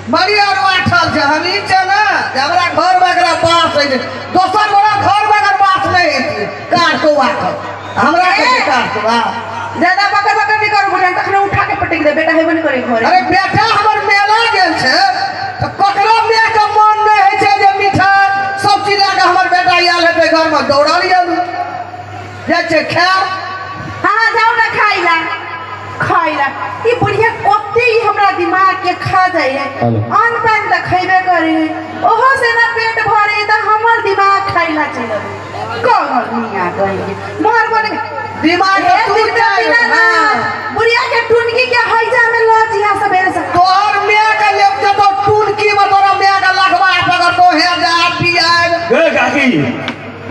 बड़ी अरवाठल छै। हम ई छै ने जे हमरा घरमे एकरा बास होइ छै, दोसर गोरा घरमे एकर बास नहि हेतै। कार कौआ के हमरा के छै कार कौआ। ज्यादा बकर बकर नहीं करू बुढ़िया, तखने उठा के पटक दे। बेटा हेबे नहीं करे घरे। अरे बेटा हमर मेला गेल छै तऽ ककरो माय के मन नहि होइ छै जे मिठाइ सब चीज लए कऽ हमर बेटा आयल हेतै घरमे, दौड़ल गेल जाइ छै खाय। हाँ हाँ, जाओ ना खाइला खाइला। ई बुढ़िया ओते ही हमरा दिमाग के खा जाइ है। हेलो। अन्न पानि तऽ खैबे करे है, ओहो से ना पेट भरे तऽ हमर दिमाग खाइला चलि अबै। कहल मियाँ कहिके मोहर बन दिमाग ए, तू दुर्गा जाय। दीनानाथ, बुढ़िया के टुनकी के हैजा में लऽ जिहा सबेरे से। तोहर माय के लेब जतो टुनकी में तोरा माय के लखबा पकड़तो हे जा पियाब। गे काकी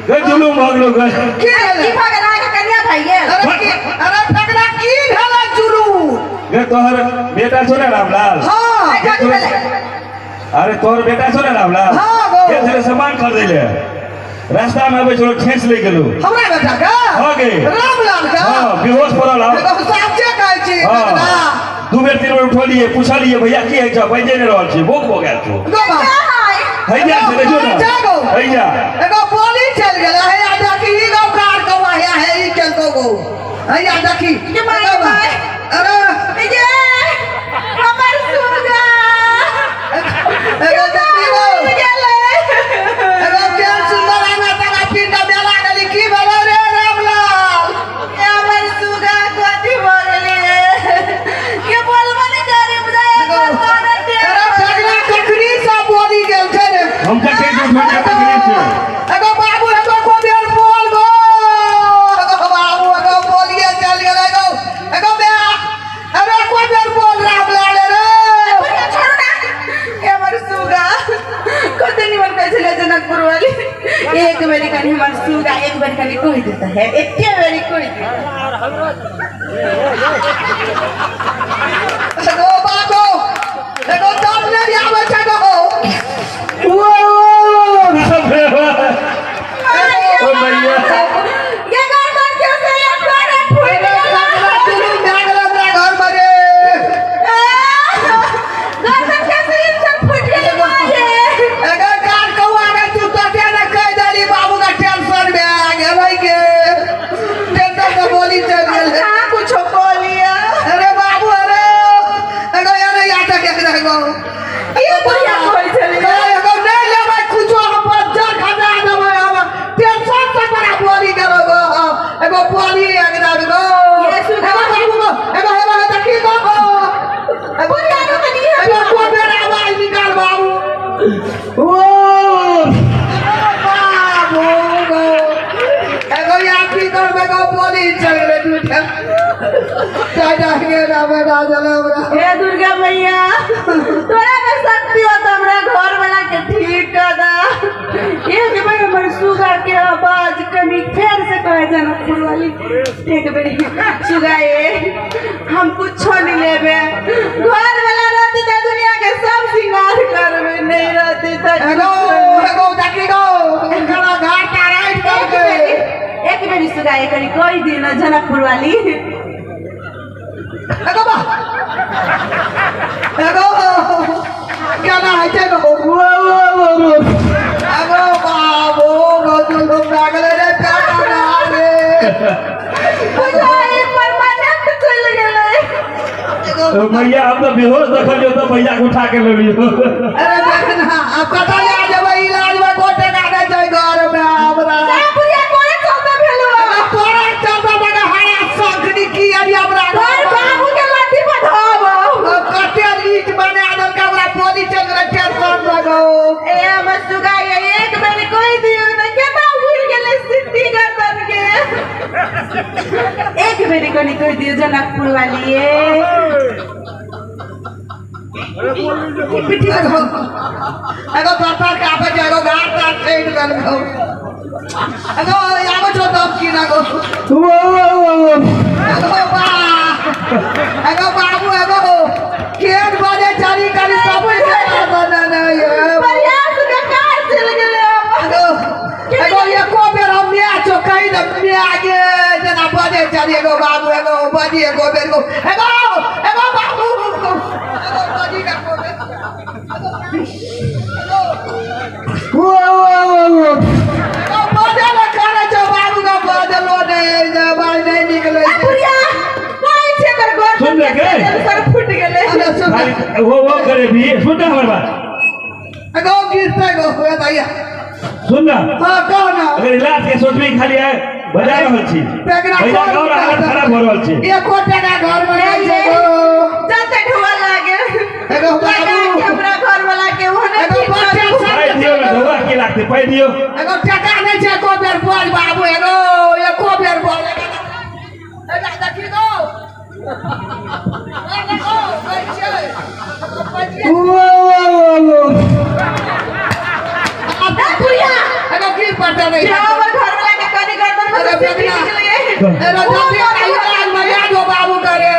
गे, जुलूम भऽ गेलो गे। की भेलै? की भऽ गेल अहाँके कन्या भऽ गेल? अरे की, अरे ठकरा की भेलै जुलूम? गे तोहर बेटा छौ ने रामलाल? हाँ। ऐ, कथी भेलै? अरे तोहर बेटा छौ ने रामलाल? हाँ गो। गेल छलै सामान खरीदै ले, रास्ता में अबै छलो ठेस लागि गेलो। हमरा बेटा के? हाँ गे। रामलाल के? हाँ, बेहोश पड़ल हौ। एगो साचे कहै छी? हाँ। ठकरा। दू बेर तीन बेर उठलियै, पुछलियै भैया की होइ छौ, बाजि नहि रहल छी, भूख भऽ गेल छौ। गो बा। हैया छै, देखियौ ने। जागो। हैया। एगो बोली चल गेल हैया, देखी ई गो कार कौआ हैया हे ई केलको गो हैया देखी। ये माय, एगो बा। माय। अरे ये हमर सुगा एगो देखी गो। गेलै। एगो केहन सुन्दर आना ताना पीन के मेला गेली, की भेलो रे रामलाल? ये हमर सुगा कथी भऽ गेलै? के बोलबो नहि करी बुझाय। एगो अरे ठगना कखनी से बोली गेल छै रे? हम कते से उठलियै तखने से। एगो बाबू, एगो को बेर बोल गो। एगो बाबू, एगो बोलिए चल गेल। एगो एगो बे, अरे को बेर बोल रामलाल रे। छोड़ू ना। ये हमर सुगा कते निमन कहै छलै जनकपुर वाली। एक बेरी कनि हमर सुगा एक बेरी कनि कहि देता है, एके बेरी कहि देता। एगो बाबू, एगो दम नहीं आबै छै गो। ओ भैया। ये गर्दन के से ये पैर फूटि एगो गेल। ठगना जुलूम भए गेल हमरा घर में रे। गर्दन के से इंसान फूटि गेल माये। एगो कार कौआ रे, तू तते ने कहि देली, बाबू के टेंशन भए गेलै गे, टेंशन से बोली चलि गेलै। कहाँ कुछो कहलियै? अरे बाबू, अरे एगो अरे या तक एगो की बुढ़िया कहै छलै? एगो नहि लेबै कुछो, हम बज्जर खसा देबै। हम टेंशन से बड़ा बोली गेलो गो। एगो बोली एकदम गो। ये सुगा। एगो बाबू गो, एगो एगो देखी गो। एगो बुढ़िया के कनि एगो को बेर आवाज निकाल बाबू। ओ बाबू गो, एगो या की करबै गो, बोली चल गेलै दूटा दादा गे रामे राजा हमरा। हे दुर्गा मैया, तोरा में शक्ति हो तो हमरा घर वाला के ठीक कर दा। एक बेर हमर सुगा के आवाज कनी फेर से कहे जनकपुर वाली। एक बेर सुगा ए, हम कुछो नहीं लेबे, घर वाला रहती तो दुनिया के सब श्रृंगार करबे, नहीं रहती तो एगो एगो देखी गो, हुनकर घर ताराइत एक करके। बेरी, एक बेरी सुगा ए करी कहि दिन जनकपुर वाली। एगो बा, एगो केना होइ छै गो? एगो बाबू गो, जुलुम भए गेलै रे पेटा रे। बुझाइ परमानेंट चलि गेलै। एगो ओ भैया, हम तऽ बेहोश देखलियौ तऽ भैया के उठा के लेलियौ। अरे देखना, आब कतऽ लए जेबै इलाजमे? कोइ टका नहि छै घरमे हमरा। ए बुढ़िया, कोने चलते भेलौ? एगो तोरा चलते तक हरा शंखनी की अभी हमरा। तोर बाबू के लाठी पर धोब। कते लीच बना देलकै हमरा, बोली चल गेलै टेंशन लगो। ए हमर सुगा ये, एक बेर कहि दियौ तऽ केना उड़ि गेलै सिद्धि गर्दन के। एक बेर कनि कहि दियौ जनकपुर वाली ये। पिट्ठी से एगो एगो पत्थर के आबै छै, एगो घाट ताट छठि देलकौ। एगो आबै छौ तब की ना गो? एगो बा, एगो बाबू, एगो केहन बजे चली करी सब प्रयास बेकार चलि गेलै। एगो एगो एको बेर हम माय छौ कहि दे माय गे, जेना बजे चली। एगो बाबू, एगो बजी एगो बेर गो। एगो एगो बाबू, एगो बजी एको बेर। वो करे भी सुन ना हमर बात। एगो गिरते गो हुए भैया। सुन ना। हाँ कहो ना। अगर इलाज के सोचबी खाली है बजा रहल छी। पेगरा भैया और हालत खराब हो रहल छी। एको टका घर में नहीं छै गो। जते ढोआ लागे। एगो लगा बाबू के हमरा घर वाला के ओहने एगो ठीक बच्चा करू। पाइ दियौ ने ढोआ की लागतै पाइ दियौ। एगो टका नहीं छै एको बेर बोल बाबू एगो एको बेर बोल। एगा देखी गो। एगा गो कहै छै। वो वो वो ए बुढ़िया एगो की पड़ता नहीं। जे हमर घर वाला के कनी गर्दन में अरे से सीटी बेगना। निकल गई। एगो जल्दी इलाज में ले जो बाबू करे।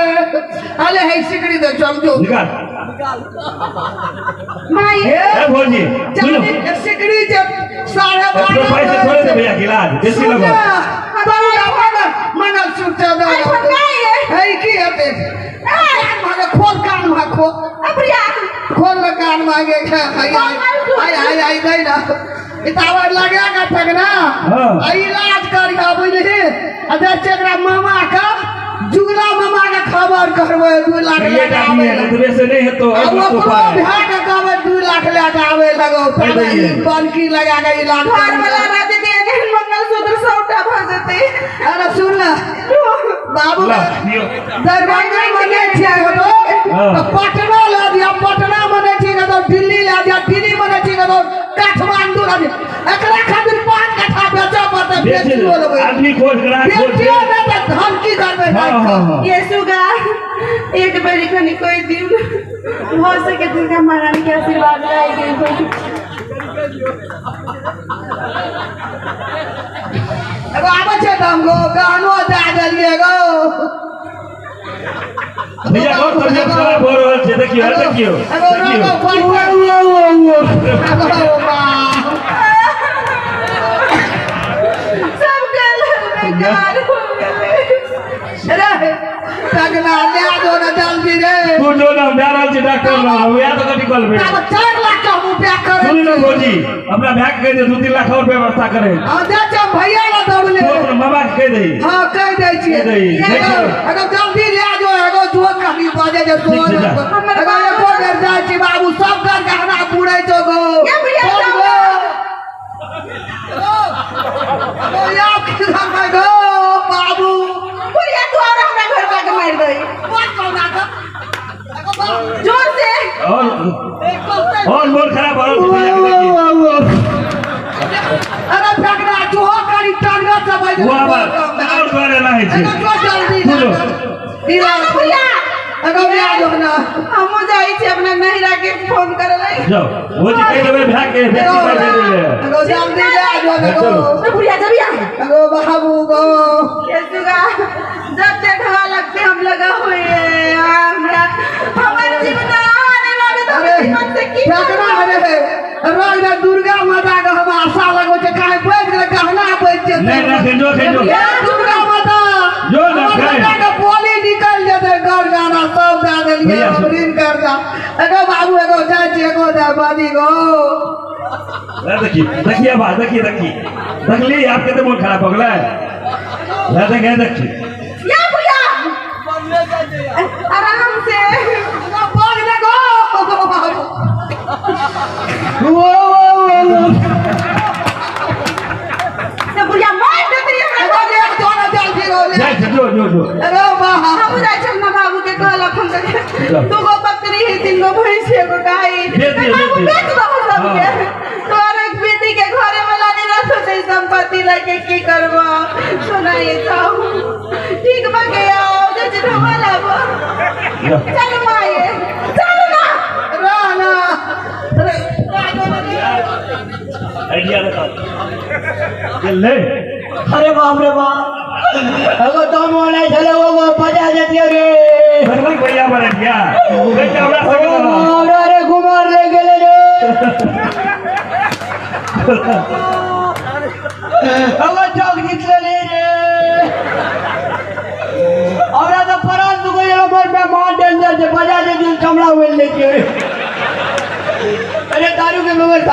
अरे है सिकड़ी दे चल जो। निकाल। माई ए भौजी सुनो। जल्दी सिकड़ी जे 12.5 पैसे थोड़े दे भैया के इलाज बेसी लगो। मंगलसूत्र दे। आई भगाई है। है की हेतै? कान मांगे खोल कान मांगे खोल। ए बुढ़िया खोल न कान मांगे हाय हाय हाय हाय नहीं ना इतावर लगा का पगना। हाँ। आ इलाज करिहा बुझली। आ जाइ छै एकरा मामा का जुगला मामा के खबर करबै 2 लाख ये लए के आदमी आबै है लग। एतबे से नहीं हेतौ आ और ओकरो उपाय। भाय के कहबै 2 लाख लए के आबै लगौ। कहि दैयै। बनकी लगा के इलाज घर वाला रात दे एहन मंगलसूत्र 100 टा भऽ जेतै। अरे सुन ना बाबू ला दियौ। दरभंगा में नहीं ठीक होतो हाँ। तो पटना ला दिया, पटना में नहीं ठीक होतो दिल्ली ला दिया, दिल्ली में नहीं ठीक होतो काठमांडू ला दिया। एकरा खातिर 5 कट्ठा बेचऽ पड़तै। बेच बेचियो लेबै। आदमी खोज ग्राहक खोज। बेचियो नहि तऽ धन की करबै? हाँ हाँ हाँ। ये सुगा एक बेरी कनी कोई दिन भऽ सके दुर्गा महारानी के आशीर्वाद लागि गेल हो। एगो आबै छै तऽ हम गो गहनो दए देलियै गो। भैया और तबियत खराब हो रहल छै। देखियौ देखियौ एगो देखियौ। रोगो पैसा एगो बा। सब गलत बेकार हो गेलै। रे तगना ले दो ना जल्दी रे। तू जो ना जा रहल छी डॉक्टर लग वएह तऽ कथी कहलबै। आब 4 लाख के हम उपाय करै सुन ने छी। भौजी अपना भाय के कहि दे 2-3 लाख और व्यवस्था करे। हाँ जाइ छै भैया लग दौड़ले। तू अपना मामा के कहि दही। हाँ कहि दै छियै। कहि दही। एगो एगो जल्दी ले जो एगो जो कहीं बजे जे ठीक छै, जा। एगो एको बेर जाइ छी बाबू सब घर गहना पुरै छौ गो। ये बुढ़िया बोल जाओ। गो। एगो याब की करबै गो बाबू। बुढ़िया तू और हमरा घर वाला के मारि दही। बात कौना का एगो बाबू जोर से। और एको और मोन खराब हो रहल छै भैया के देखियौ। अरे फेकना चूहो करी टनगर से बैठ। हुआ बात और द्वारे ना होइ छै। एगो जो जल्दी सुनो। इलाज बुढ़िया एगो लिया जो ना। हमहूँ जाइ छी अपना नहिरा के फोन करे लै। जाओ भौजी कहि देबै भाय के बेसी पाइ दे दै। एगो जल्दी लिया जो एगो। ए बुढ़िया जबिया। एगो बाबू गो। ये सुगा जब देखवा लगते हम लगा हुए है हमरा हमर जीवन आने लगे तो अरे जीवन से की फेकना अरे रोज रे दुर्गा माता के हम आशा लगो छै काहे बैठ गेलै गहना बैठ जेतै। नहि नहि जो जो। ए दुर्गा माता जो ना हमर खाए। बेटा के बोली निकल जेतै घर गाना सब दए देलियै। भैया, हम ऋण कर्जा एगो बाबू एगो जाइ छी एगो दए बाजी गो। देखिए देखिए बात देखिए देखिए देखली आपके तो मोन खराब हो गेलै। ले देख देखिए। या बुढ़िया आराम से। एगो बोल दे गो बाबू। वो वो से बुढ़िया मार देती हमरा। एगो देख जो ना जल्दी गो ले। जाइ छै जो जो जो। एगो बा हमहूँ जाइ छी अपना बाबू के कहलक हम जाओ। 2 गो बकरी है 3 गो भैंस एगो गाय। बेच दियौ, बाबू बेच दियौ। बेच दहो सबके। हाँ। तोहर एक बेटी के घरे वाला नहीं रखते संपत्ति लेके की करबो सुनाइए जाओ ठीक बा गया जे ढोवा लाबो। जाओ। चलो माये चलो ना। रहना अरे आइडिया बताओ ले। अरे बाप रे बाप एगो दम होने छले वो बजा जतियो रे। भगवान भैया बना दिया बेटा हमरा अरे संगे बाप रे अरे कुमार ले गेले रे। एगो चौक निकले रे। हमरा तऽ परान दुखै छलै मोर में मार डेंजर छै बजा जतियो चमड़ा उड़ि लै छै। अरे दारू के व्यवस्था।